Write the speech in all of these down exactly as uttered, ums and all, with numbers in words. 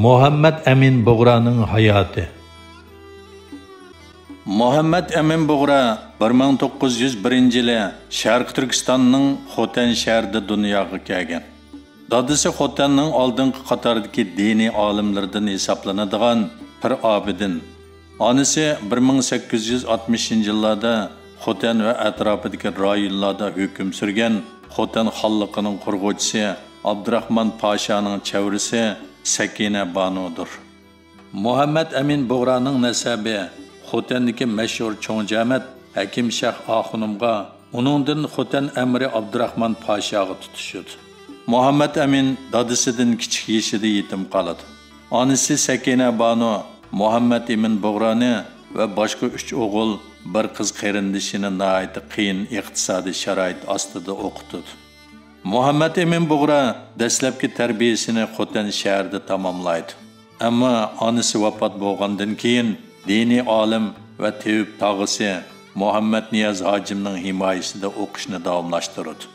مۇھەممەد ئەمىن بۇغرانىڭ ھاياتى. مۇھەممەد ئەمىن بۇغرا بىر مىڭ توققۇز يۈز بىرىنچى يىلى شەرقىي تۈركىستاننىڭ خوتەن شەھىرىدە دۇنياغا كەلگەن. دادىسى خوتەننىڭ ئالدىنقى قاتاردىكى دىنىي ئالىملىرىدىن ھېسابلىنىدىغان پىر ئابىدىن، ئانىسى بىر مىڭ سەككىز يۈز ئاتمىشىنچى يىللاردا خوتەن ۋە ئەتراپىدىكى رايونلاردا ھۆكۈم سۈرگەن خوتەن خانلىقىنىڭ قۇرغۇچىسى ئابدۇراخمان پاشانىڭ چەۋرىسى سەكىنە بانۇدۇر. مۇھەممەد ئەمىن بۇغرانىڭ نەسەبى خوتەندىكى مەشھۇر چوڭ جامەت ھەكىم شاھ ئاخۇنۇمغا، ئۇنىڭدىن خوتەن ئەمىرى ئابدۇراخمان پاشاغا تۇتىشىدۇ. مۇھەممەد ئەمىن دادىسىدىن كىچىك يېشىدا يېتىم قالىدۇ. ئانىسى سەكىنە بانۇ مۇھەممەد ئەمىن بۇغرانى ۋە باشقا ئۈچ ئوغۇل، بىر قىز قېرىندىشىنى ناھايىتى قىيىن ئىقتىسادىي شارائىت ئاستىدا ئوقۇتىدۇ. مۇھەممەد ئەمىن بۇغرا دەسلەپكى تەربىيەسىنى خوتەن شەھىرىدە تاماملايدۇ. ئەمما ئانىسى ۋاپات بولغاندىن كېيىن، دىنىي ئالىم ۋە تېۋىپ تاغىسى مۇھەممەد نىياز ھاجىمنىڭ ھىمايىسىدە ئوقۇشنى داۋاملاشتۇرىدۇ.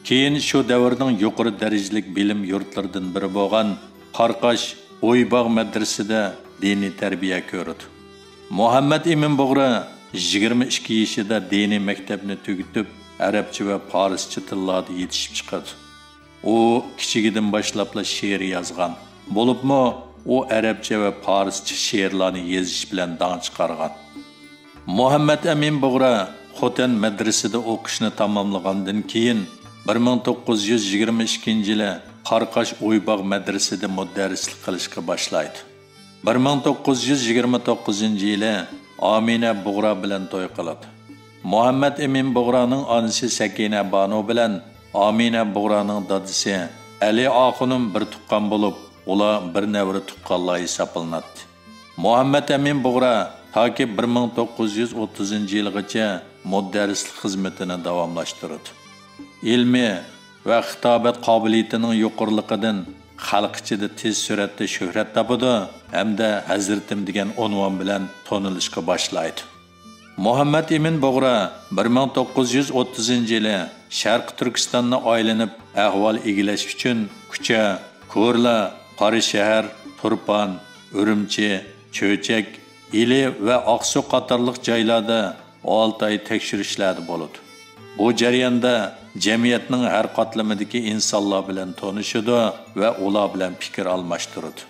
كېيىن شۇ دەۋرنىڭ يۇقىرى دەرىجىلىك بىلىم يۇرتلىرىدىن بىرى بولغان قاراقاش ئويباغ مەدرىسىدە دىنىي تەربىيە كۆرىدۇ. مۇھەممەد ئەمىن بۇغرا يىگىرمە ئىككى يېشىدا دىنىي مەكتەپنى تۈگىتىپ، ئەرەبچە ۋە پارسچە تىللاردا يېتىشىپ چىقىدۇ. ئۇ كىچىكىدىن باشلاپلا شېئىر يازغان. بولۇپمۇ ئۇ ئەرەبچە ۋە پارسچە شېئىرلارنى يېزىش بىلەن داڭ چىقارغان. مۇھەممەد ئەمىن بۇغرا خوتەن مەدرىسىدە ئوقۇشنى تاماملىغاندىن كېيىن، بىر مىڭ توققۇز يۈز يىگىرمە ئىككىنچى يىلى قاراقاش ئويباغ مەدرىسىدە مۇدەررىسلىك قىلىشقا باشلايدۇ. بىر مىڭ توققۇز يۈز يىگىرمە توققۇزىنچى يىلى ئامىنە بۇغرا بىلەن توي قىلىدۇ. مۇھەممەد ئەمىن بۇغرانىڭ ئانىسى سەكىنە بانۇ بىلەن ئامىنە بۇغرانىڭ دادىسى ئەلى ئاخۇنۇم بىر تۇغقان بولۇپ، ئۇلار بىر نەۋرە تۇغقانلار ھېسابلىناتتى. مۇھەممەد ئەمىن بۇغرا تاكى بىر مىڭ توققۇز يۈز ئوتتۇزىنچى يىلغىچە مۇدەررىسلىك خىزمىتىنى داۋاملاشتۇرىدۇ. ئىلمىي ۋە خىتابەت قابىلىيىتىنىڭ يۇقىرىلىقىدىن خەلق ئىچىدە تېز سۈرئەتتە شۆھرەت تاپىدۇ ھەمدە ھەزرىتىم دېگەن ئۇنۋان بىلەن تونۇلۇشقا باشلايدۇ. مۇھەممەد ئىمىن بۇغرا بىر مىڭ توققۇز يۈز ئوتتۇزىنچى يىلى شەرقىي تۈركىستاننى ئايلىنىپ ئەھۋال ئىگىلەش ئۈچۈن كۇچا، كورلا، قاراشەھەر، تۇرپان، ئۈرۈمچى، چۆچەك، ئىلى ۋە ئاقسۇ قاتارلىق جايلاردا ئالتە ئاي تەكشۈرۈشلەردە بولىدۇ. بۇ جەرياندا جەمئىيەتنىڭ ھەر قاتلىمىدىكى ئىنسانلار بىلەن تونۇشىدۇ ۋە ئۇلار بىلەن پىكىر ئالماشتۇرىدۇ.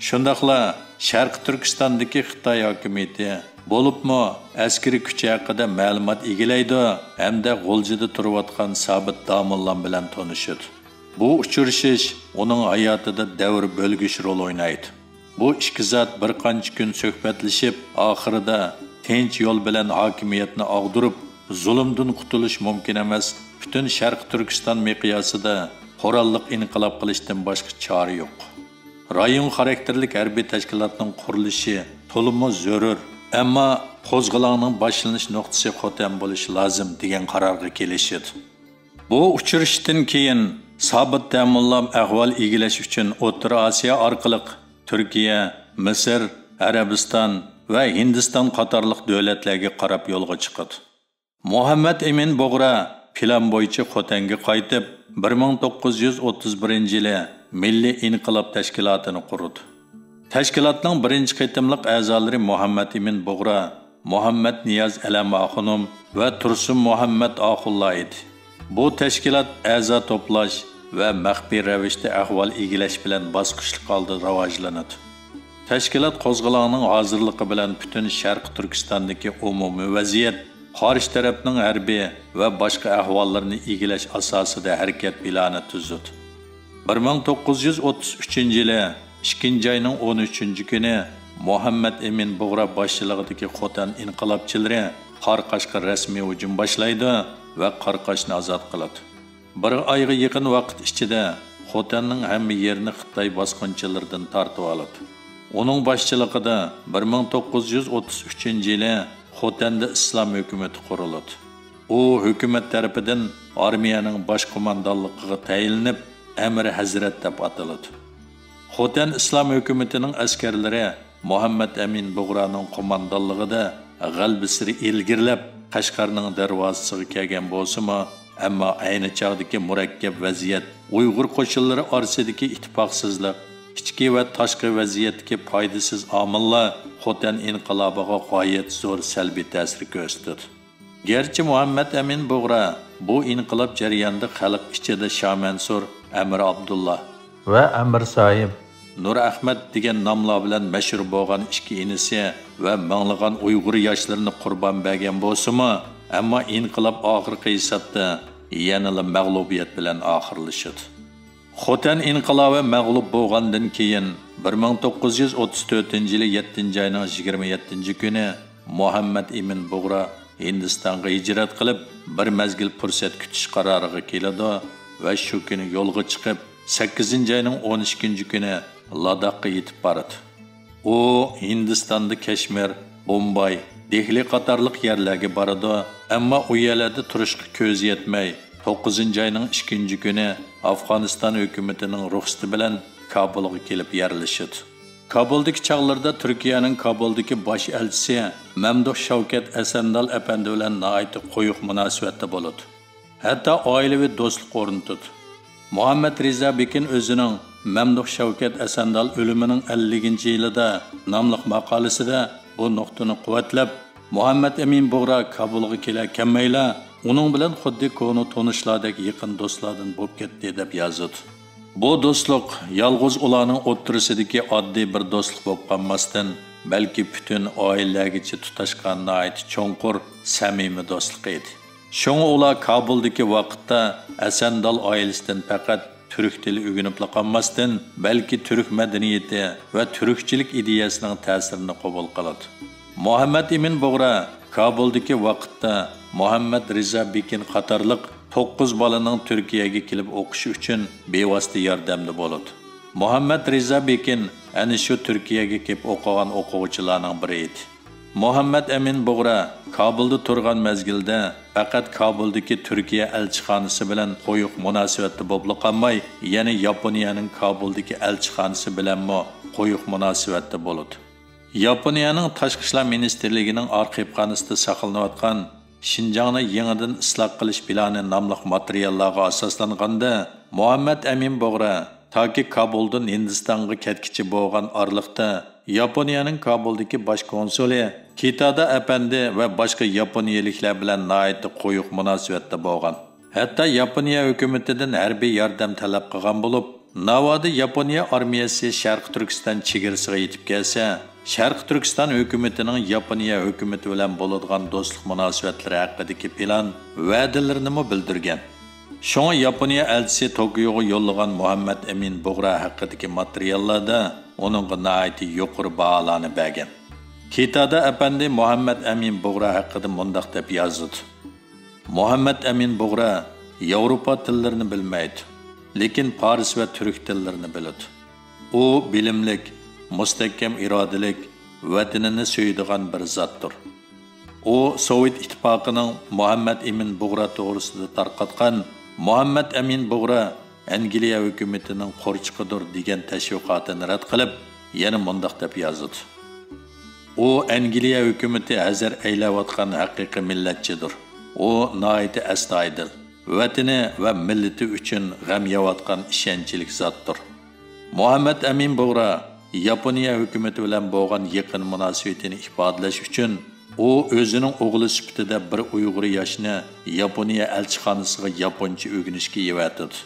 شۇنداقلا شەرقىي تۈركىستاندىكى خىتاي ھاكىمىيىتى، بولۇپمۇ ئەسكىرىي كۈچى ھەققىدە مەلۇمات ئىگىلەيدۇ ھەمدە غۇلجىدا تۇرۇۋاتقان سابىت داموللام بىلەن تونۇشىدۇ. بۇ ئۇچرىشىش ئۇنىڭ ھاياتىدا دەۋر بۆلگۈچ رول ئوينايدۇ. بۇ ئىككى زات بىر قانچە كۈن سۆھبەتلىشىپ، ئاخىرىدا تىنچ يول بىلەن ھاكىمىيەتنى ئاغدۇرۇپ، زۇلۇمدىن قۇتۇلۇش مۇمكىن ئەمەس، پۈتۈن شەرقىي تۈركىستان مىقياسىدا قوراللىق ئىنقىلاب قىلىشتىن باشقا چارە يوق. رايون خاراكتېرلىك ھەربىي تەشكىلاتنىڭ قۇرۇلۇشى تولىمۇ زۆرۈر، ئەمما قوزغىلاڭنىڭ باشلىنىش نۇقتىسى خوتەن بولۇشى لازىم، دېگەن قارارغا كېلىشىدۇ. بۇ ئۇچرىشىشتىن كېيىن سابىت دەموللام ئەھۋال ئىگىلەش ئۈچۈن ئوتتۇرا ئاسىيا ئارقىلىق تۈركىيە، مىسىر، ئەرەبىستان ۋە ھىندىستان قاتارلىق دۆلەتلەرگە قاراپ يولغا چىقىدۇ. مۇھەممەد ئىمىن بۇغرا پىلان بويىچە خوتەنگە قايتىپ، بىر مىڭ توققۇز يۈز ئوتتۇز بىرىنچى يىلى مىللىي ئىنقىلاب تەشكىلاتىنى قۇرىدۇ. تەشكىلاتنىڭ بىرىنچى قېتىملىق ئەزالىرى مۇھەممەد ئىمىن بۇغرا، مۇھەممەد نىياز ئەلەم ئاخۇنۇم ۋە تۇرسۇن مۇھەممەد ئاخۇنلار ئىدى. بۇ تەشكىلات ئەزا توپلاش ۋە مەخپىي رەۋىشتە ئەھۋال ئىگىلەش بىلەن باسقۇچلۇق ھالدا راۋاجلىنىدۇ. تەشكىلات قوزغىلاڭنىڭ ھازىرلىقى بىلەن پۈتۈن شەرقىي تۈركىستاندىكى ئومۇمىي ۋەزىيەت، قارشى تەرەپنىڭ ھەربىي ۋە باشقا ئەھۋاللىرىنى ئىگىلەش ئاساسىدا ھەرىكەت پىلانى تۈزىدۇ. بىر مىڭ توققۇز يۈز ئوتتۇز ئۈچىنچى يىلى ئىككىنچى ئاينىڭ ئون ئۈچىنچى كۈنى مۇھەممەد ئىمىن بۇغرا باشچىلىقىدىكى خوتەن ئىنقىلابچىلىرى قاراقاشقا رەسمىي ھۇجۇم باشلايدۇ ۋە قاراقاشنى ئازاد قىلىدۇ. بىر ئايغا يېقىن ۋاقىت ئىچىدە خوتەننىڭ ھەممە يېرىنى خىتاي باسقۇنچىلىرىدىن تارتىۋالىدۇ. ئۇنىڭ باشچىلىقىدا بىر مىڭ توققۇز يۈز ئوتتۇز ئۈچىنچى يىلى خوتەندە ئىسلام ھۆكۈمىتى قۇرۇلىدۇ. ئۇ ھۆكۈمەت تەرىپىدىن ئارمىيەنىڭ باش قوماندانلىقىغا تەيىنلىنىپ، ئەمىر ھەزرەت دەپ ئاتىلىدۇ. خوتەن ئىسلام ھۆكۈمىتىنىڭ ئەسكەرلىرى مۇھەممەد ئەمىن بۇغرانىڭ قوماندانلىقىدا غەلىبىسىرى ئىلگىرىلەپ، قەشقەرنىڭ دەرۋازىسىغا كەلگەن بولسىمۇ، ئەمما ئەينى چاغدىكى مۇرەككەپ ۋەزىيەت، ئۇيغۇر قوشۇنلىرى ئارىسىدىكى ئىتتىپاقسىزلىق، ئىچكى ۋە تاشقى ۋەزىيەتتىكى پايدىسىز ئامىللار خوتەن ئىنقىلابىغا غايەت زور سەلبىي تەسىر كۆرسىتىدۇ. گەرچە مۇھەممەد ئەمىن بۇغرا بۇ ئىنقىلاب جەريانىدا خەلق ئىچىدە شامەنسۇر، ئەمىر ئابدۇللا ۋە ئەمىر ساھىب، نۇر ئەخمەت دېگەن ناملار بىلەن مەشھۇر بولغان ئىككى ئىنىسى ۋە مىڭلىغان ئۇيغۇر ياشلىرىنى قۇربان بەرگەن بولسىمۇ، ئەمما ئىنقىلاب ئاخىرقى ھېسابتا يەنىلا مەغلۇبىيەت بىلەن ئاخىرلىشىدۇ. خوتەن ئىنقىلابى مەغلۇپ بولغاندىن كېيىن، بىر مىڭ توققۇز يۈز ئوتتۇز تۆتىنچى يىلى يەتتىنچى ئاينىڭ يىگىرمە يەتتىنچى كۈنى مۇھەممەد ئىمىن بۇغرا ھىندىستانغا ھىجرەت قىلىپ، بىر مەزگىل پۇرسەت كۈتۈش قارارىغا كېلىدۇ ۋە شۇ كۈنى يولغا چىقىپ، سەككىزىنچى ئاينىڭ ئون ئىككىنچى كۈنى لاداخقا يېتىپ بارىدۇ. ئۇ ھىندىستاندا كەشمىر، بومباي، دېھلى قاتارلىق يەرلەرگە بارىدۇ، ئەمما ئۇ يەرلەردە تۇرۇشقا كۆزى يەتمەي، توققۇزىنچى ئاينىڭ ئىككىنچى كۈنى ئافغانىستان ھۆكۈمىتىنىڭ رۇخسىتى بىلەن كابۇلغا كېلىپ يەرلىشىدۇ. كابۇلدىكى چاغلىرىدا تۈركىيەنىڭ كابۇلدىكى باش ئەلچىسى مەمدۇھ شەۋكەت ئەسەندال ئەپەندى بىلەن ناھايىتى قويۇق مۇناسىۋەتتە بولىدۇ. ھەتتا ئائىلىۋى دوستلۇق ئورنىتىدۇ. مۇھەممەد رىزا بېكىن ئۆزىنىڭ مەمدۇھ شەۋكەت ئەسەندال ئۆلۈمىنىڭ ئەللىكىنچى يىلىدا ناملىق ماقالىسىدە بۇ نۇقتىنى قۇۋۋەتلەپ، مۇھەممەد ئەمىن بۇغرا كابۇلغا كېلە كەلمەيلا، ئۇنىڭ بىلەن خۇددى كونا تونۇشلاردەك يېقىن دوستلاردىن بولۇپ كەتتى، دەپ يازىدۇ. بۇ دوستلۇق يالغۇز ئۇلارنىڭ ئوتتۇرىسىدىكى ئاددىي بىر دوستلۇق بولۇپ قالماستىن، بەلكى پۈتۈن ئائىلىلەرگىچە تۇتاشقان ناھايىتى چوڭقۇر، سەمىمىي دوستلۇق ئىدى. شۇڭا ئۇلار كابۇلدىكى ۋاقىتتا ئەسەندال ئائىلىسىدىن پەقەت تۈرك تىلى ئۆگىنىپلا قالماستىن، بەلكى تۈرك مەدەنىيىتى ۋە تۈركچىلىك ئىدىيەسىنىڭ تەسىرىنى قوبۇل قىلىدۇ. مۇھەممەد ئىمىن بۇغرا كابۇلدىكى ۋاقىتتا مۇھەممەد رىزا بېكىن قاتارلىق توققۇز بالىنىڭ تۈركىيەگە كېلىپ ئوقۇشى ئۈچۈن بىۋاسىتە ياردەمدە بولىدۇ. مۇھەممەد رىزا بېكىن ئەنە شۇ تۈركىيەگە كېلىپ ئوقۇغان ئوقۇغۇچىلارنىڭ بىرى ئىدى. مۇھەممەد ئەمىن بۇغرا كابۇلدا تۇرغان مەزگىلدە پەقەت كابۇلدىكى تۈركىيە ئەلچىخانىسى بىلەن قويۇق مۇناسىۋەتتە بولۇپلا قالماي، يەنە ياپونىيەنىڭ كابۇلدىكى ئەلچىخانىسى بىلەنمۇ قويۇق مۇناسىۋەتتە بولىدۇ. ياپونىيەنىڭ تاشقى ئىشلار مىنىستىرلىكىنىڭ ئارخىپخانىسىدا ساقلىنىۋاتقان شىنجاڭنى يېڭىدىن ئىسلاھ قىلىش پىلانى ناملىق ماتېرىياللارغا ئاساسلانغاندا، مۇھەممەد ئەمىن بۇغرا تاكى كابۇلدىن ھىندىستانغا كەتكىچە بولغان ئارىلىقتا ياپونىيەنىڭ كابۇلدىكى باش كونسۇلى كىتادا ئەپەندى ۋە باشقا ياپونىيەلىكلەر بىلەن ناھايىتى قويۇق مۇناسىۋەتتە بولغان. ھەتتا ياپونىيە ھۆكۈمىتىدىن ھەربىي ياردەم تەلەپ قىلغان بولۇپ، ناۋادا ياپونىيە ئارمىيەسى شەرقىي تۈركىستان چېگرىسىغا يېتىپ كەلسە، شەرقىي تۈركىستان ھۆكۈمىتىنىڭ ياپونىيە ھۆكۈمىتى بىلەن بولىدىغان دوستلۇق مۇناسىۋەتلىرى ھەققىدىكى پىلان، ۋەدىلىرىنىمۇ بىلدۈرگەن. شۇڭا ياپونىيە ئەلچىسى توكيوغا يوللىغان مۇھەممەد ئەمىن بۇغرا ھەققىدىكى ماتېرىياللاردا ئۇنىڭغا ناھايىتى يۇقىرى باھالارنى بەرگەن. كىتادا ئەپەندى مۇھەممەد ئەمىن بۇغرا ھەققىدە مۇنداق دەپ يازىدۇ: مۇھەممەد ئەمىن بۇغرا ياۋروپا تىللىرىنى بىلمەيدۇ، لېكىن پارس ۋە تۈرك تىللىرىنى بىلىدۇ. ئۇ بىلىملىك، مۇستەھكەم ئىرادىلىك، ۋەتىنىنى سۆيىدىغان بىر زاتتۇر. ئۇ سوۋېت ئىتتىپاقىنىڭ مۇھەممەد ئەمىن بۇغرا توغرىسىدا تارقاتقان «مۇھەممەد ئەمىن بۇغرا ئەنگلىيە ھۆكۈمىتىنىڭ قورچىقىدۇر» دېگەن تەشۋىقاتىنى رەت قىلىپ، يەنە مۇنداق دەپ يازىدۇ: ئۇ ئەنگلىيە ھۆكۈمىتى ھەزەر ئەيلەۋاتقان ھەقىقىي مىللەتچىدۇر. ئۇ ناھايىتى ئەستايىدىل، ۋەتىنى ۋە مىللىتى ئۈچۈن غەم يەۋاتقان ئىشەنچلىك زاتتۇر. مۇھەممەد ئەمىن بۇغرا ياپونىيە ھۆكۈمىتى بىلەن بولغان يېقىن مۇناسىۋىتىنى ئىپادىلەش ئۈچۈن، ئۇ ئۆزىنىڭ ئوغلى سۈپىتىدە بىر ئۇيغۇر ياشنى ياپونىيە ئەلچىخانىسىغا ياپونچە ئۆگىنىشكە يىۋەتىدۇ.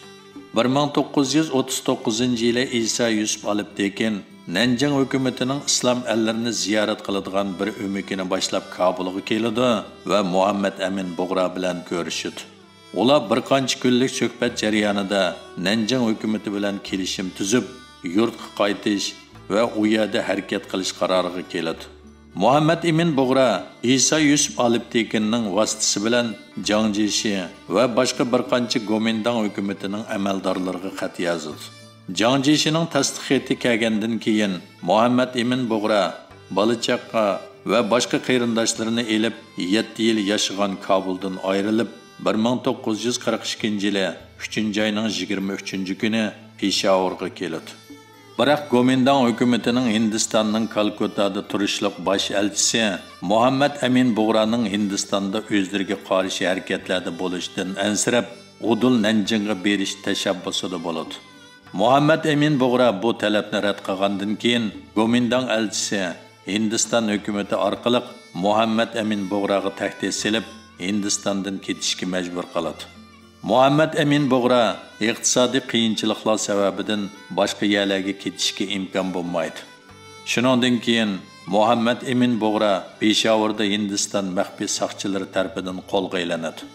بىر مىڭ توققۇز يۈز ئوتتۇز توققۇزىنچى يىلى ئىسا يۈسۈپ ئالپتېكىن نەنجىڭ ھۆكۈمىتىنىڭ ئىسلام ئەللىرىنى زىيارەت قىلىدىغان بىر ئۆمىكىنى باشلاپ كابۇلغا كېلىدۇ ۋە مۇھەممەد ئەمىن بۇغرا بىلەن كۆرۈشىدۇ. ئۇلار بىر قانچە كۈنلۈك سۆھبەت جەريانىدا نەنجىڭ ھۆكۈمىتى بىلەن كېلىشىم تۈزۈپ، يۇرتقا قايتىش ۋە ئۇ يەردە ھەرىكەت قىلىش قارارىغا كېلىدۇ. مۇھەممەد ئىمىن بۇغرا ئىسا يۈسۈپ ئالپتېكىننىڭ ۋاسىتىسى بىلەن جاڭ جيېشى ۋە باشقا بىر قانچە گومىنداڭ ھۆكۈمىتىنىڭ ئەمەلدارلىرىغا خەت يازىدۇ. جاڭ جيېشىنىڭ تەستىق خېتى كەلگەندىن كېيىن، مۇھەممەد ئىمىن بۇغرا بالا-چاقا ۋە باشقا قېرىنداشلىرىنى ئېلىپ، يەتتە يىل ياشىغان كابۇلدىن ئايرىلىپ، بىر مىڭ توققۇز يۈز قىرىق ئىككىنچى يىلى ئۈچىنچى ئاينىڭ يىگىرمە ئۈچىنچى كۈنى پېشاۋۇرغا كېلىدۇ. بىراق گومىنداڭ ھۆكۈمىتىنىڭ ھىندىستاننىڭ كالكۇتتادا تۇرۇشلۇق باش ئەلچىسى مۇھەممەد ئەمىن بۇغرانىڭ ھىندىستاندا ئۆزلىرىگە قارشى ھەرىكەتلەردە بولۇشىدىن ئەنسىرەپ، ئۇدۇل نەنجىڭغا بېرىش تەشەببۇسىدا بولىدۇ. مۇھەممەد ئەمىن بۇغرا بۇ تەلەپنى رەت قىلغاندىن كېيىن، گومىنداڭ ئەلچىسى ھىندىستان ھۆكۈمىتى ئارقىلىق مۇھەممەد ئەمىن بۇغراغا تەھدىت سېلىپ، ھىندىستاندىن كېتىشكە مەجبۇر قىلىدۇ. مۇھەممەد ئەمىن بۇغرا ئىقتىسادىي قىيىنچىلىقلار سەۋەبىدىن باشقا يەرلەرگە كېتىشكە ئىمكان بولمايدۇ. شۇنىڭدىن كېيىن مۇھەممەد ئەمىن بۇغرا پېشاۋۇردا ھىندىستان مەخپىي ساقچىلىرى تەرىپىدىن قولغا ئېلىنىدۇ.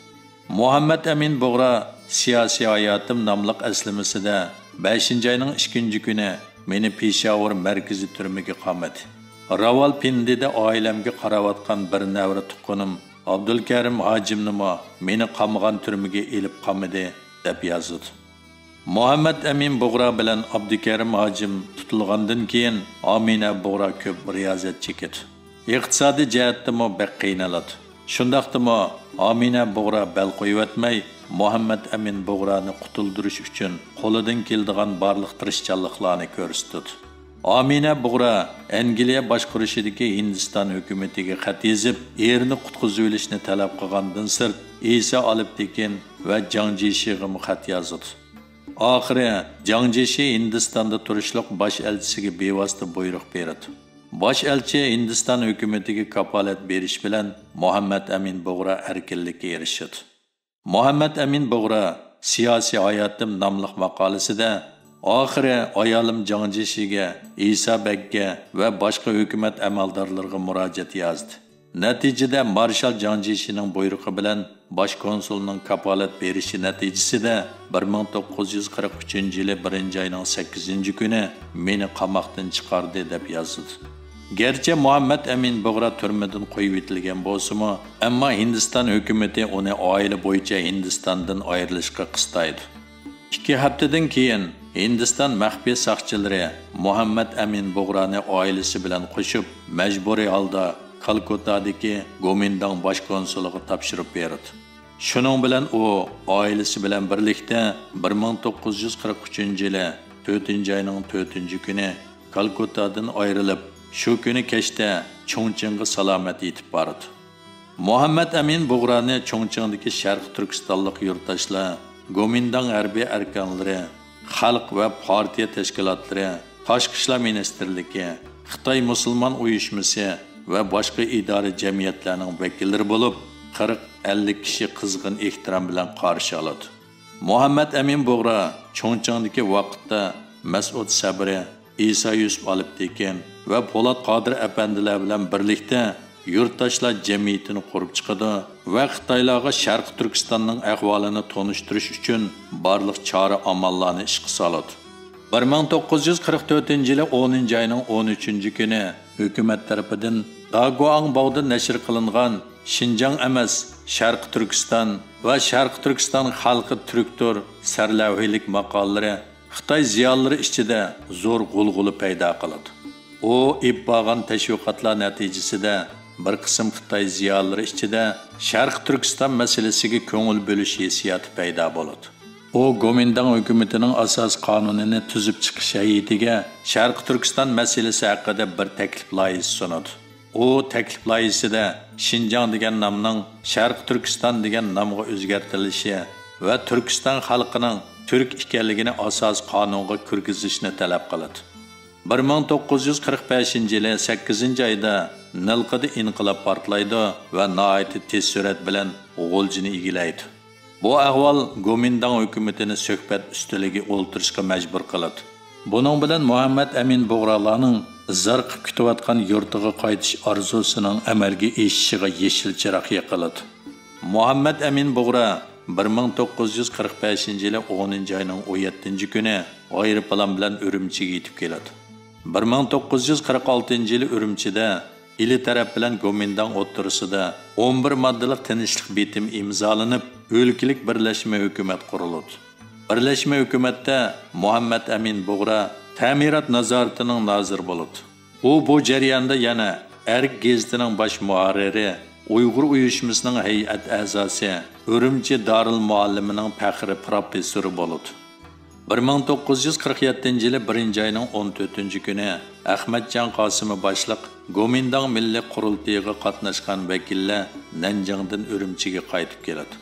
مۇھەممەد ئەمىن بۇغرا سىياسىي ھاياتىم ناملىق ئەسلىمىسىدە بەشىنچى ئاينىڭ ئىككىنچى كۈنى مېنى پېشاۋۇر مەركىزىي تۈرمىگە قامىدى. راۋالپىندىدە ئائىلەمگە قاراۋاتقان بىر نەۋرە تۇغقىنىم ئابدۇلكەرىم ھاجىمنىمۇ مېنى قامىغان تۈرمىگە ئېلىپ قامىدى، دەپ يازىدۇ. مۇھەممەد ئەمىن بۇغرا بىلەن ئابدۇكەرىم ھاجىم تۇتۇلغاندىن كېيىن، ئامىنە بۇغرا كۆپ رىيازەت چېكىدۇ. ئىقتىسادىي جەھەتتىمۇ بەك قىينىلىدۇ. شۇنداقتىمۇ ئامىنە بۇغرا بەل قويۇۋەتمەي، مۇھەممەد ئەمىن بۇغرانى قۇتۇلدۇرۇش ئۈچۈن قولىدىن كېلىدىغان بارلىق تىرىشچانلىقلارنى كۆرسىتىدۇ. ئامىنە بۇغرا ئەنگلىيە باشقۇرۇشىدىكى ھىندىستان ھۆكۈمىتىگە خەت يېزىپ، ئېرىنى قۇتقۇزۇۋېلىشنى تەلەپ قىلغاندىن سىرت، ئىسا ئالپتېكىن ۋە جاڭ جيېشىغىمۇ خەت يازىدۇ. ئاخىرى جاڭ جيېشى ھىندىستاندا تۇرۇشلۇق باش ئەلچىسىگە بىۋاسىتە بۇيرۇق بېرىدۇ. باش ئەلچى ھىندىستان ھۆكۈمىتىگە كاپالەت بېرىش بىلەن مۇھەممەد ئەمىن بۇغرا ئەركىنلىككە ئېرىشىدۇ. مۇھەممەد ئەمىن بۇغرا سىياسىي ھاياتىم ناملىق ماقالىسىدە، ئاخىرى ئايالىم جاڭ جيېشىگە، ئىسا بەگكە ۋە باشقا ھۆكۈمەت ئەمەلدارلىرىغا مۇراجىئەت يازدى. نەتىجىدە مارشال جاڭ جيېشىنىڭ بۇيرۇقى بىلەن باش كونسۇلنىڭ كاپالەت بېرىشى نەتىجىسىدە، بىر مىڭ توققۇز يۈز قىرىق ئۈچىنچى يىلى بىرىنچى ئاينىڭ سەككىزىنچى كۈنى مېنى قاماقتىن چىقاردى، دەپ يازىدۇ. گەرچە مۇھەممەد ئەمىن بۇغرا تۈرمىدىن قويۇۋېتىلگەن بولسىمۇ، ئەمما ھىندىستان ھۆكۈمىتى ئۇنى ئائىلە بويىچە ھىندىستاندىن ئايرىلىشقا قىستايدۇ. ئىككى ھەپتىدىن كېيىن ھىندىستان مەخپىي ساقچىلىرى مۇھەممەد ئەمىن بۇغرانى ئائىلىسى بىلەن قوشۇپ، مەجبۇرىي ھالدا كالكۇتادىكى گومىنداڭ باش كونسۇلىغا تاپشۇرۇپ بېرىدۇ. شۇنىڭ بىلەن ئۇ ئائىلىسى بىلەن بىرلىكتە بىر مىڭ توققۇز يۈز قىرىق ئۈچىنچى يىلى تۆتىنچى ئاينىڭ تۆتىنچى كۈنى كالكۇتادىن ئايرىلىپ، شۇ كۈنى كەچتە چۇڭچىڭغا سالامەت يېتىپ بارىدۇ. مۇھەممەد ئەمىن بۇغرانى چۇڭچىڭدىكى شەرقىي تۈركىستانلىق يۇرتداشلار، گومىنداڭ ھەربىي ئەركانلىرى، خەلق ۋە پارتىيە تەشكىلاتلىرى، تاشقى ئىشلار مىنىستىرلىكى، خىتاي مۇسۇلمان ئۇيۇشمىسى ۋە باشقا ئىدارە جەمئىيەتلەرنىڭ ۋەكىللىرى بولۇپ، قىرىق، ئەللىك كىشى قىزغىن ئېھتىرام بىلەن قارشى ئالىدۇ. مۇھەممەد ئەمىن بۇغرا چۇڭچىڭدىكى ۋاقىتتا مەسئۇد سەبرى، ئىسا يۈسۈپ ئالپتېكىن ۋە پولات قادىر ئەپەندىلەر بىلەن بىرلىكتە يۇرتداشلار جەمئىيىتىنى قۇرۇپ چىقىدۇ ۋە خىتايلارغا شەرقىي تۈركىستاننىڭ ئەھۋالىنى تونۇشتۇرۇش ئۈچۈن بارلىق چارە ئاماللارنى ئىشقا سالىدۇ. بىر مىڭ توققۇز يۈز قىرىق تۆتىنچى يىلى ئونىنچى ئاينىڭ ئون ئۈچىنچى كۈنى ھۆكۈمەت تەرىپىدىن داگۇئاڭباۋدا نەشر قىلىنغان شىنجاڭ ئەمەس، شەرقىي تۈركىستان ۋە شەرقىي تۈركىستان خەلقى تۈركتۇر سەرلەۋھىلىك ماقالىلىرى خىتاي زىيالىيلىرى ئىچىدە زور غۇلغۇلا پەيدا قىلىدۇ. ئۇ ئېلىپ بارغان تەشۋىقاتلار نەتىجىسىدە بىر قىسىم خىتاي زىيالىيلىرى ئىچىدە شەرقىي تۈركىستان مەسىلىسىگە كۆڭۈل بۆلۈش ھېسسىياتى پەيدا بولىدۇ. ئۇ گومىنداڭ ھۆكۈمىتىنىڭ ئاساسىي قانۇنىنى تۈزۈپ چىقىش ھەيئىتىگە شەرقىي تۈركىستان مەسىلىسى ھەققىدە بىر تەكلىپ لايىھىسى سۇنىدۇ. ئۇ تەكلىپ لايىھىسىدە شىنجاڭ دېگەن نامنىڭ شەرقىي تۈركىستان دېگەن نامغا ئۆزگەرتىلىشى ۋە تۈركىستان خەلقىنىڭ تۈرك ئىكەنلىكىنى ئاساسىي قانۇنغا كىرگۈزۈشنى تەلەپ قىلىدۇ. بىر مىڭ توققۇز يۈز قىرىق بەشىنچى يىلى سەككىزىنچى ئايدا نىلقىدا ئىنقىلاب پارتلايدۇ ۋە ناھايىتى تېز سۈرئەت بىلەن غۇلجىنى ئىگىلەيدۇ. بۇ ئەھۋال گومىنداڭ ھۆكۈمىتىنى سۆھبەت ئۈستىلىگە ئولتۇرۇشقا مەجبۇر قىلىدۇ. بۇنىڭ بىلەن مۇھەممەد ئەمىن بۇغرالارنىڭ زارىقىپ كۈتۈۋاتقان يۇرتىغا قايتىش ئارزۇسىنىڭ ئەمەلگە ئېشىشىغا يېشىل چىراغ يېقىلىدۇ. مۇھەممەد ئەمىن بۇغرا بىر مىڭ توققۇز يۈز قىرىق بەشىنچى يىلى ئونىنچى ئاينىڭ ئون يەتتىنچى كۈنى ئايروپىلان بىلەن ئۈرۈمچىگە يېتىپ كېلىدۇ. بىر مىڭ توققۇز يۈز قىرىق ئالتىنچى يىلى ئۈرۈمچىدە ئىلى تەرەپ بىلەن گومىنداڭ ئوتتۇرىسىدا ئون بىر ماددىلىق تىنچلىق بېتىمى ئىمزالىنىپ، ئۆلكىلىك بىرلەشمە ھۆكۈمەت قۇرۇلىدۇ. بىرلەشمە ھۆكۈمەتتە مۇھەممەد ئەمىن بۇغرا تەمىرات نازارىتىنىڭ نازىرى بولىدۇ. ئۇ بۇ جەرياندا يەنە ئەرك گېزىتىنىڭ باش مۇھەررىرى، ئۇيغۇر ئۇيۇشمىسىنىڭ ھەيئەت ئەزاسى، ئۈرۈمچى دارىلمۇئەللىمىنىڭ پەخرىي پروفېسسورى بولىدۇ. بىر مىڭ توققۇز يۈز قىرىق يەتتىنچى يىلى بىرىنچى ئاينىڭ ئون تۆتىنچى كۈنى ئەخمەتجان قاسىمى باشلىق گومىنداڭ مىللىي قۇرۇلتىيىغا قاتناشقان ۋەكىللەر نەنجىڭدىن ئۈرۈمچىگە قايتىپ كېلىدۇ.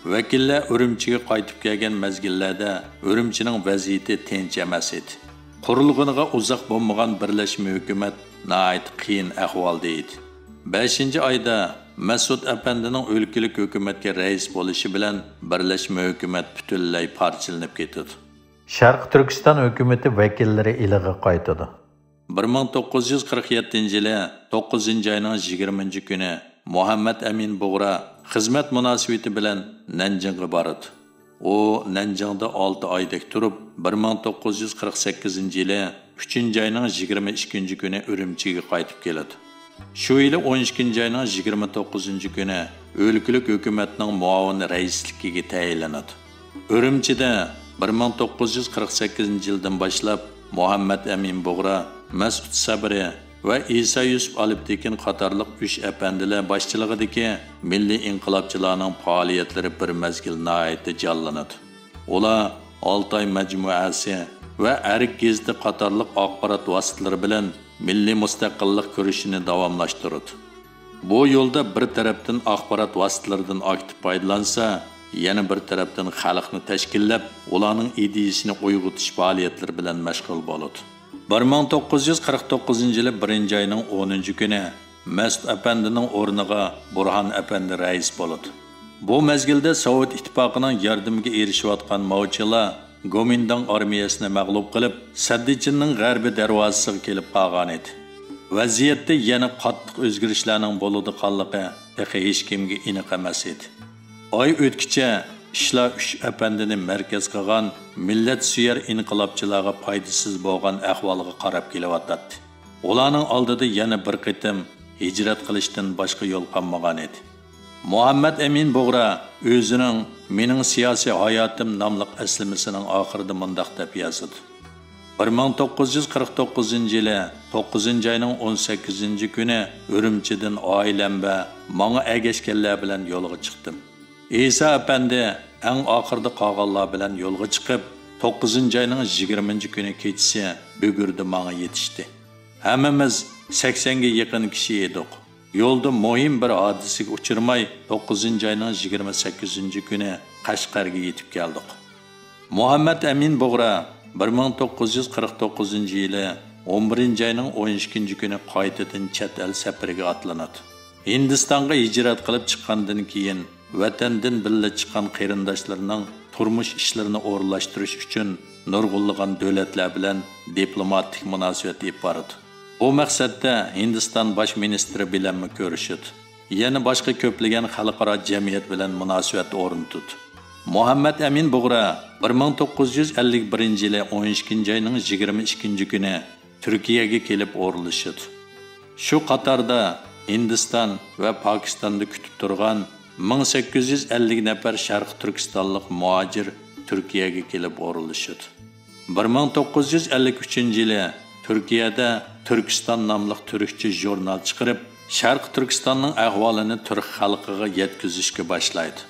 ۋەكىللەر ئۈرۈمچىگە قايتىپ كەلگەن مەزگىللەردە ئۈرۈمچىنىڭ ۋەزىيىتى تىنچ ئەمەس ئىدى. قۇرۇلغىنىغا ئۇزاق بولمىغان بىرلەشمە ھۆكۈمەت ناھايىتى قىيىن ئەھۋالدا ئىدى. بەشىنچى ئايدا مەسئۇد ئەپەندىنىڭ ئۆلكىلىك ھۆكۈمەتكە رەئىس بولۇشى بىلەن بىرلەشمە ھۆكۈمەت پۈتۈنلەي پارچىلىنىپ كېتىدۇ. شەرقىي تۈركىستان ھۆكۈمىتى ۋەكىللىرى ئىلىغا قايتىدۇ. بىر مىڭ توققۇز يۈز قىرىق يەتتىنچى يىلى توققۇزىنچى ئاينىڭ يىگىرمىنچى كۈنى مۇھەممەد ئەمىن بۇغرا خىزمەت مۇناسىۋىتى بىلەن نەنجىڭغا بارىدۇ. ئۇ نەنجىڭدا ئالتە ئايدەك تۇرۇپ، بىر مىڭ توققۇز يۈز قىرىق سەككىزىنچى يىلى ئۈچىنچى ئاينىڭ يىگىرمە ئىككىنچى كۈنى ئۈرۈمچىگە قايتىپ كېلىدۇ. شۇ يىلى ئون ئىككىنچى ئاينىڭ يىگىرمە توققۇزىنچى كۈنى ئۆلكىلىك ھۆكۈمەتنىڭ مۇئاۋىن رەئىسلىكىگە تەيىنلىنىدۇ. ئۈرۈمچىدە بىر مىڭ توققۇز يۈز قىرىق سەككىزىنچى يىلدىن باشلاپ مۇھەممەد ئەمىن بۇغرا، مەسئۇد سەبرى ۋە ئىسا يۈسۈپ ئالپتېكىن قاتارلىق ئۈچ ئەپەندىلەر باشچىلىقىدىكى مىللىي ئىنقىلابچىلارنىڭ پائالىيەتلىرى بىر مەزگىل ناھايىتى جانلىنىدۇ. ئۇلار ئالتاي مەجمۇئەسى ۋە ئەرك گېزىتى قاتارلىق ئاخبارات ۋاسىتىلىرى بىلەن مىللىي مۇستەقىللىق كۈرىشىنى داۋاملاشتۇرىدۇ. بۇ يولدا بىر تەرەپتىن ئاخبارات ۋاسىتىلىرىدىن ئاكتىپ پايدىلانسا، يەنە بىر تەرەپتىن خەلقنى تەشكىللەپ، ئۇلارنىڭ ئىدىيىسىنى ئويغىتىش پائالىيەتلىرى بىلەن مەشغۇل بولىدۇ. بىر مىڭ توققۇز يۈز قىرىق توققۇزىنچى يىلى بىرىنچى ئاينىڭ ئونىنچى كۈنى مەسئۇد ئەپەندىنىڭ ئورنىغا بۇرھان ئەپەندى رەئىس بولىدۇ. بۇ مەزگىلدە سوۋېت ئىتتىپاقىنىڭ ياردىمىگە ئېرىشىۋاتقان ماۋچىلا گومىنداڭ ئارمىيەسىنى مەغلۇپ قىلىپ، سەددىچىننىڭ غەربىي دەرۋازىسىغا كېلىپ قالغانىدى. ۋەزىيەتتە يەنە قاتتىق ئۆزگىرىشلەرنىڭ بولىدىغانلىقى تېخى ھېچكىمگە ئېنىق ئەمەس ئىدى. ئاي ئۆتكىچە ئىشلار ئۈچ ئەپەندىنى مەركەز قىلغان مىللەتسۆيەر ئىنقىلابچىلارغا پايدىسىز بولغان ئەھۋالغا قاراپ كېلىۋاتاتتى. ئۇلارنىڭ ئالدىدا يەنە بىر قېتىم ھىجرەت قىلىشتىن باشقا يول قالمىغانىدى. مۇھەممەد ئەمىن بۇغرا ئۆزىنىڭ مېنىڭ سىياسىي ھاياتىم ناملىق ئەسلىمىسىنىڭ ئاخىرىدا مۇنداق دەپ يازىدۇ: بىر مىڭ توققۇز يۈز قىرىق توققۇزىنچى يىلى توققۇزىنچى ئاينىڭ ئون سەككىزىنچى كۈنى ئۈرۈمچىدىن ئائىلەم ۋە ماڭا ئەگەشكەنلەر بىلەن يولغا چىقتىم. ئىسا ئەپەندى ئەڭ ئاخىرىدا قالغانلار بىلەن يولغا چىقىپ، توققۇزىنچى ئاينىڭ يىگىرمىنچى كۈنى كېچىسى بۈگۈردە ماڭا يېتىشتى. ھەممىمىز سەكسەنگە يېقىن كىشى ئىدۇق. يولدا مۇھىم بىر ھادىسىگە ئۇچرىماي، توققۇزىنچى ئاينىڭ يىگىرمە سەككىزىنچى كۈنى قەشقەرگە يېتىپ كەلدۇق. مۇھەممەد ئەمىن بۇغرا بىر مىڭ توققۇز يۈز قىرىق توققۇزىنچى يىلى ئون بىرىنچى ئاينىڭ ئون ئىككىنچى كۈنى قايتىدىن چەت ئەل سەپىرىگە ئاتلىنىدۇ. ھىندىستانغا ھىجرەت قىلىپ چىققاندىن كېيىن، ۋەتەندىن بىللە چىققان قېرىنداشلىرىنىڭ تۇرمۇش ئىشلىرىنى ئورۇنلاشتۇرۇش ئۈچۈن نۇرغۇنلىغان دۆلەتلەر بىلەن دىپلوماتىك مۇناسىۋەت ئېلىپ بارىدۇ. بۇ مەقسەتتە ھىندىستان باش مىنىستىرى بىلەنمۇ كۆرۈشىدۇ. يەنە باشقا كۆپلىگەن خەلقئارا جەمئىيەت بىلەن مۇناسىۋەت ئورنىتىدۇ. مۇھەممەد ئەمىن بۇغرا بىر مىڭ توققۇز يۈز ئەللىك بىرىنچى يىلى ئون ئىككىنچى ئاينىڭ يىگىرمە ئىككىنچى كۈنى تۈركىيەگە كېلىپ ئورۇنلىشىدۇ. شۇ قاتاردا ھىندىستان ۋە پاكىستاندا كۈتۈپ تۇرغان مىڭ سەككىز يۈز ئەللىك نەپەر شەرقىي تۈركىستانلىق مۇھاجىر تۈركىيەگە كېلىپ ئورۇنلىشىدۇ. بىر مىڭ توققۇز يۈز ئەللىك ئۈچىنچى يىلى تۈركىيەدە تۈركىستان ناملىق تۈركچە ژۇرنال چىقىرىپ، شەرقىي تۈركىستاننىڭ ئەھۋالىنى تۈرك خەلقىگە يەتكۈزۈشكە باشلايدۇ.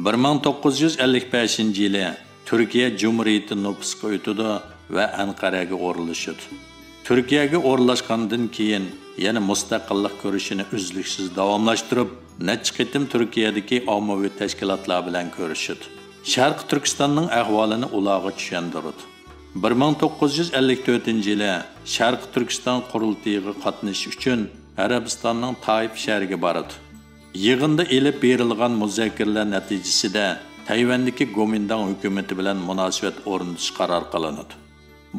بىر مىڭ توققۇز يۈز ئەللىك بەشىنچى يىلى تۈركىيە جۇمھۇرىيىتى نوپۇسقا ئۆتىدۇ ۋە ئەنقەرەگە ئورۇنلىشىدۇ. تۈركىيەگە ئورۇنلاشقاندىن كېيىن يەنە مۇستەقىللىق كۈرىشىنى ئۈزلۈكسىز داۋاملاشتۇرۇپ، نەچچە قېتىم تۈركىيەدىكى ئاممىۋى تەشكىلاتلار بىلەن كۆرۈشىدۇ. شەرقىي تۈركىستاننىڭ ئەھۋالىنى ئۇلارغا چۈشەندۈرىدۇ. بىر مىڭ توققۇز يۈز ئەللىك تۆتىنچى يىلى شەرقىي تۈركىستان قۇرۇلتىيىغا قاتنىشىش ئۈچۈن ئەرەبىستاننىڭ تايىف شەھىرىگە بارىدۇ. يىغىندا ئېلىپ بېرىلغان مۇزاكىرىلەر نەتىجىسىدە تەيۋەندىكى گومىنداڭ ھۆكۈمىتى بىلەن مۇناسىۋەت ئورنىتىش قارار قىلىنىدۇ.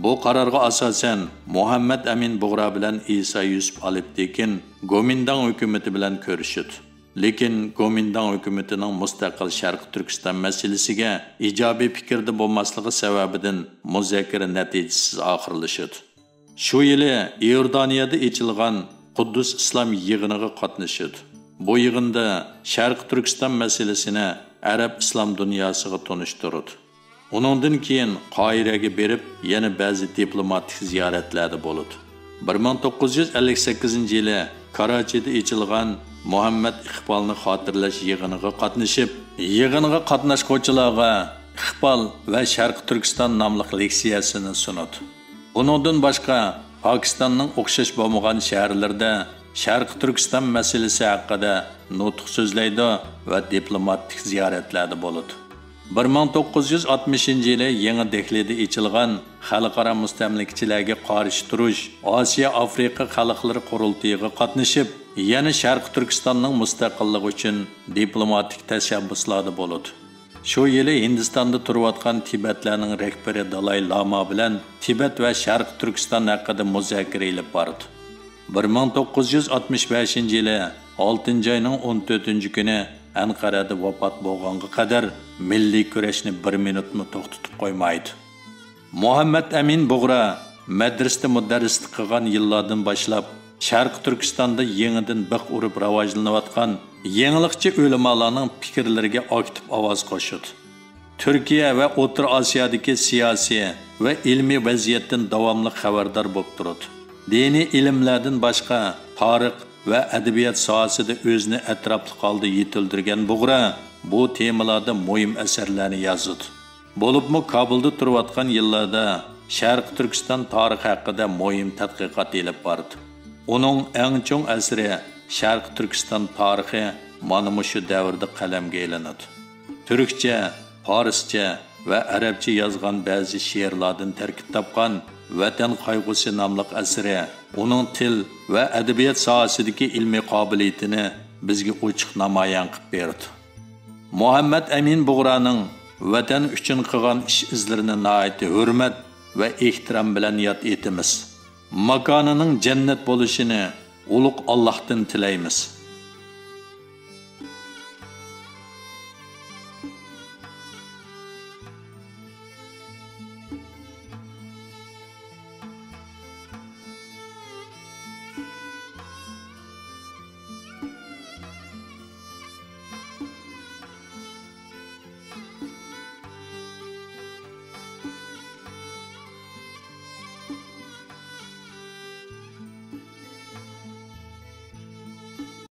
بۇ قارارغا ئاساسەن، مۇھەممەد ئەمىن بۇغرا بىلەن ئىسا يۈسۈپ ئالپتېكىن گومىنداڭ ھۆكۈمىتى بىلەن كۆرۈشىدۇ. لېكىن گومىنداڭ ھۆكۈمىتىنىڭ مۇستەقىل شەرقىي تۈركىستان مەسىلىسىگە ئىجابىي پىكىردە بولماسلىقى سەۋەبىدىن مۇزاكىرە نەتىجىسىز ئاخىرلىشىدۇ. شۇ يىلى ئىئوردانىيەدە ئېچىلغان قۇددۇس ئىسلام يىغىنىغا قاتنىشىدۇ. بۇ يىغىندا شەرقىي تۈركىستان مەسىلىسىنى ئەرەب ئىسلام دۇنياسىغا تونۇشتۇرىدۇ. ئۇنىڭدىن كېيىن قاھىرەگە بېرىپ، يەنە بەزى دىپلوماتىك زىيارەتلەردە بولىدۇ. بىر مىڭ توققۇز يۈز ئەللىك سەككىزىنچى يىلى كاراچىدا ئېچىلغان مۇھەممەد ئىقبالنى خاتىرىلەش يىغىنىغا قاتنىشىپ، يىغىنغا قاتناشقۇچىلارغا ئىقبال ۋە شەرقىي تۈركىستان ناملىق لېكسىيەسىنى سۇنىدۇ. بۇنىڭدىن باشقا، پاكىستاننىڭ ئوخشاش بولمىغان شەھەرلىرىدە شەرقىي تۈركىستان مەسىلىسى ھەققىدە نۇتۇق سۆزلەيدۇ ۋە دىپلوماتىك زىيارەتلەردە بولىدۇ. بىر مىڭ توققۇز يۈز ئاتمىشىنچى يىلى يېڭى دېھلىدا ئېچىلغان خەلقئارا مۇستەملىكىچىلەرگە قارشى تۇرۇش ئاسىيا ئافرىقا خەلقلىرى قۇرۇلتىيىغا قاتنىشىپ، يەنە شەرقىي تۈركىستاننىڭ مۇستەقىللىقى ئۈچۈن دىپلوماتىك تەشەببۇسلاردا بولىدۇ. شۇ يىلى ھىندىستاندا تۇرۇۋاتقان تىبەتلەرنىڭ رەھبىرى دالاي لاما بىلەن تىبەت ۋە شەرقىي تۈركىستان ھەققىدە مۇزاكىرە ئېلىپ بارىدۇ. بىر مىڭ توققۇز يۈز ئاتمىش بەشىنچى يىلى ئالتىنچى ئاينىڭ ئون تۆتىنچى كۈنى ئەنقەرەدە ۋاپات بولغانغا قەدەر مىللىي كۈرەشنى بىر مىنۇتمۇ توختىتىپ قويمايدۇ. مۇھەممەد ئەمىن بۇغرا مەدرىسىدە مۇدەررىسلىك قىلغان يىللاردىن باشلاپ، شەرقىي تۈركىستاندا يېڭىدىن بىخ ئۇرۇپ راۋاجلىنىۋاتقان يېڭىلىقچى ئۆلىمالارنىڭ پىكىرلىرىگە ئاكتىپ ئاۋاز قوشىدۇ. تۈركىيە ۋە ئوتتۇرا ئاسىيادىكى سىياسىي ۋە ئىلمىي ۋەزىيەتتىن داۋاملىق خەۋەردار بولۇپ تۇرىدۇ. دىنىي ئىلىملەردىن باشقا، تارىخ ۋە ئەدەبىيات ساھەسىدە ئۆزىنى ئەتراپلىق ھالدا يېتىلدۈرگەن بۇغرا بۇ تېمىلاردا مۇھىم ئەسەرلەرنى يازىدۇ. بولۇپمۇ كابۇلدا تۇرۇۋاتقان يىللاردا شەرقىي تۈركىستان تارىخى ھەققىدە مۇھىم تەتقىقات ئېلىپ باردى. ئۇنىڭ ئەڭ چوڭ ئەسىرى شەرقىي تۈركىستان تارىخى مانا مۇشۇ دەۋردە قەلەمگە ئېلىنىدۇ. تۈركچە، پارسچە ۋە ئەرەبچە يازغان بەزى شېئىرلاردىن تەركىب تاپقان ۋەتەن قايغۇسى ناملىق ئەسىرى ئۇنىڭ تىل ۋە ئەدەبىيات ساھەسىدىكى ئىلمىي قابىلىيىتىنى بىزگە ئوچۇق نامايان قىلىپ بېرىدۇ. مۇھەممەد ئەمىن بۇغرانىڭ ۋەتەن ئۈچۈن قىلغان ئىش-ئىزلىرىنى ناھايىتى ھۆرمەت ۋە ئېھتىرام بىلەن ياد ئېتىمىز. ماكانىنىڭ جەننەت بولۇشىنى ئۇلۇغ ئاللاھتىن تىلەيمىز.